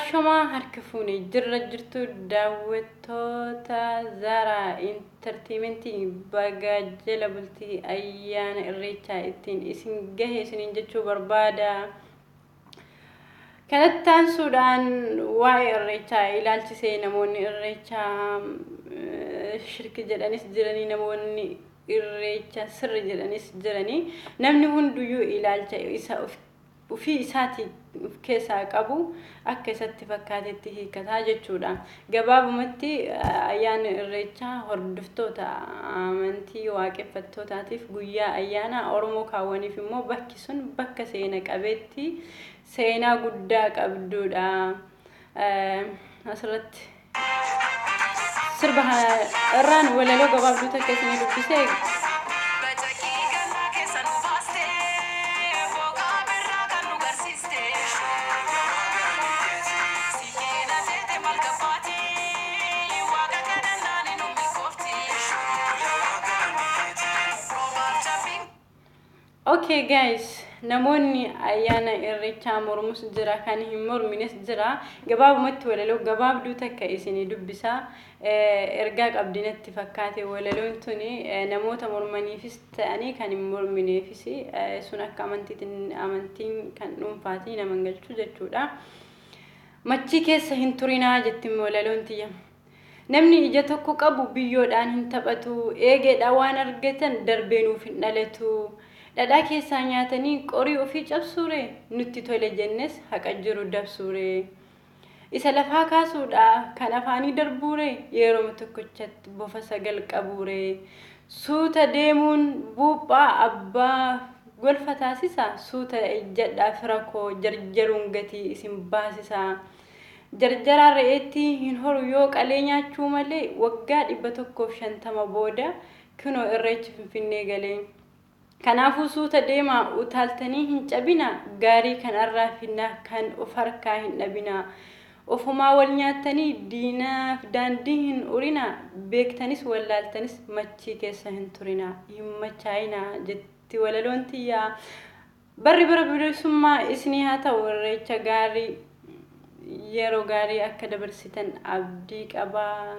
Ashamaa harka fuune, jirra jirtu daawwattoota Zaaraa Intarteementii? Baga jala bultii ayyaana Irreechaa ittiin isin gahe isiniin jechuu barbaada. Kanatti aansuudhaan waa'ee Irreechaa ilaalchisee namoonni Irreechaa shirki jedhanis jiranii, namoonni Irreecha sirri jedhanis jiranii, namni hunduyyuu ilaalcha isa ofii isaatii of keessaa qabu akka isatti fakkaatetti hiikataa jechuudha. Gabaabumatti ayyaanni Irreechaa hordoftoota amantii waaqeffattootaatiif guyyaa ayyaana, Oromoo kaawwaniif immoo bakki sun bakka seena qabeetti, seenaa guddaa qabdudha. Asirratti sirba irraan walaloo gabaabduu takka isinii dubbisee. Bacaqii gannaa keessa nu baaste, booqaa birraa kan nu garsiiste. Siyyeen ateete maal gabbaati, waaqa kadhannaan nu milkoofti. Roobaaf cabbiin. Okay guys, namoonni ayyaana Irreechaa mormus jira, kan hin mormines jira. Gabaabumatti walaloo gabaabduu takka isinii dubbisa. Ergaa qabdi natti fakkaate walaloon tuni, namoota mormaniifis ta'anii kan hin mormineefis, sun akka amantiitiin, amantiin kan dhuunfaatii nama hin galchu jechuudha. "Machii keessa hin turinaa" jetti walaloon tiyya. Namni ija tokko qabu biyyoodhaan hin taphatu. Eegeedha waan argatan darbee nuuf hin dhalatu. Dhadhaa keessaa nyaatanii qorii ofii cabsuure, nutti tole jennes haqa jiru dabsuure. Isa lafaa kaasuudha kan afaanii darbuure, yeroo tokkochatti bofa sagal qabuure. Suuta deemuun buuphaa abbaa golfa taasisa. Suuta ejjadhaa fira koo, jarjaruun gatii isin baasisa. Jarjaraan re'eetti hin horu yoo qalee nyaachuu malee, waggaa 150 booda kunoo Irreechi Finfinnee galee. Kanaafuu suuta deemaa, utaaltanii hin cabina, gaarii kan arraa finnaa kan of harkaa hin dhabina. Ofumaa wal nyaattanii diinaaf daandii hin urina, beektanis wallaaltanis machii keessa hin turina, hin machaa'ina jetti walaloon tiyyaa. Barri bara bilisummaa isinii haa ta'u. Irreecha gaarii, yeroo gaarii akka dabarsitan abdii qabaa.